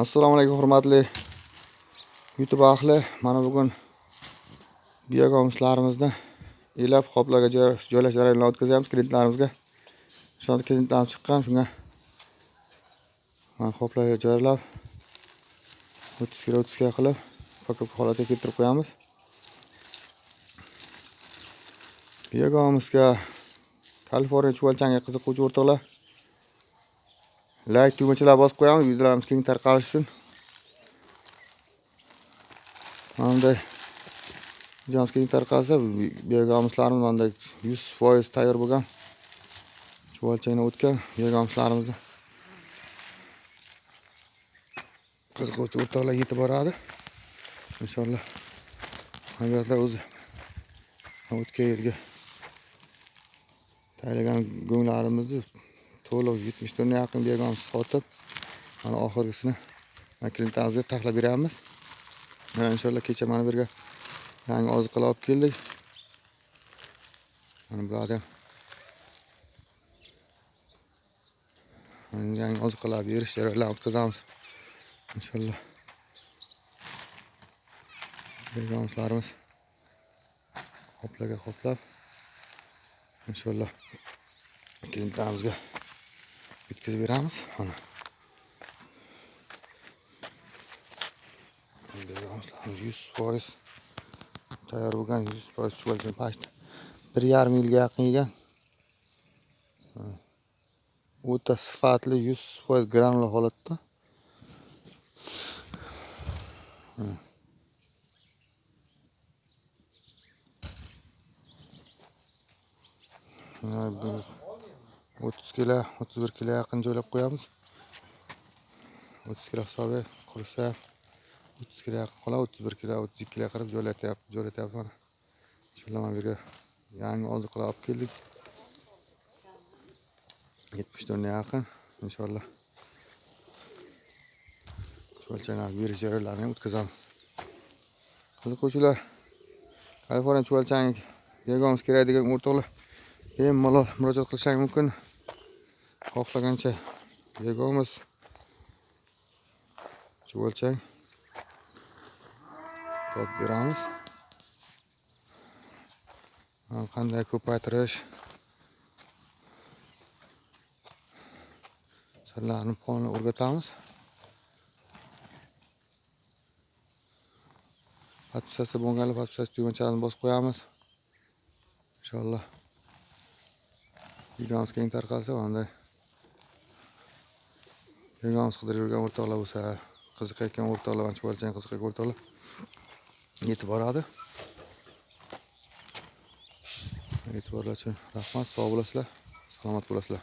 Assalomu alaykum hurmatli YouTube ahli. Mana bugun biogomuslarimizni elab qoplarga joylash jarayonini o'tkazyapmiz klientlarimizga. Shunda klientlarimiz chiqqan, shunga mana qoplarga joylab 30 kilo 30 kilo qilib pakovka holatga keltirib qo'yamiz. Biogomusga Kaliforniya chuvalchangga qiziquvchi o'rtoqlar like tugmachalar bosib qo'yamiz, videolarimiz keng tarqalishi uchun. Mana bunday videomiz keng tarqalsa, biogomuslarimiz mana bunday 100% tayyor bo'lgan chuvalchangdan o'tgan biogomuslarimizni qiziquvchi o'rtoqlar yetib boradi. Inshaalloh albatta o'zi o'tgan yilgi tayyorlagan go'nglarimizni to'liq 70 tonna yaqin biogomus sotib, mana oxirgisini klientlarimizga taxlab beramiz. Mana inshaalloh kecha mana bu yerga yangi oziqalar olib keldik. Mana bularni ham yangi oziqalar berish jarayonlarini o'tkazamiz. Inshaalloh biogomuslarimiz qoplarga qoplab inshaalloh klientlarimizga yetkazib beramiz. Mana biogomuslarimiz 100% tayyor bo'lgan, 100% chuvalchang pashta 1,5 yilga yaqin yegan. O'ta sifatli 100% granula holatda. Mana 30 kilo, 31 kilo yaqin joylab qo'yamiz. 30 kilo hisobi qursa 30 kilo yaqin qoladi, 31 kilo, 32 kilo qilib joylatyapti mana. Inshaalloh mana bu yerga yangi oziqalar olib keldik. 70 tonna yaqin inshaalloh. Chuvalchanglar berish jarayonlarini o'tkazamiz. Qiziquvchilar Kaliforniya chuvalchangi biogomus kerak degan o'rtoqlar bemalol murojaat qilishingiz mumkin. Xohlagancha biogomus chuvalchang topib beramiz. Qanday ko'paytirish sirlarini polni o'rgatamiz. Podpisatsiya bo'lganlar podpisatsiya tugmachasini bosib qo'yamiz. Inshaalloh videomiz keng tarqalsa, bunday biogomus qidirib yurgan o'rtoqlar bo'lsa, qiziqayotgan o'rtoqlar, chuvalchang qiziqayotgan o'rtoqlar yetib boradi. E'tiborlar uchun rahmat, sog' bo'lasizlar, salomat bo'lasizlar.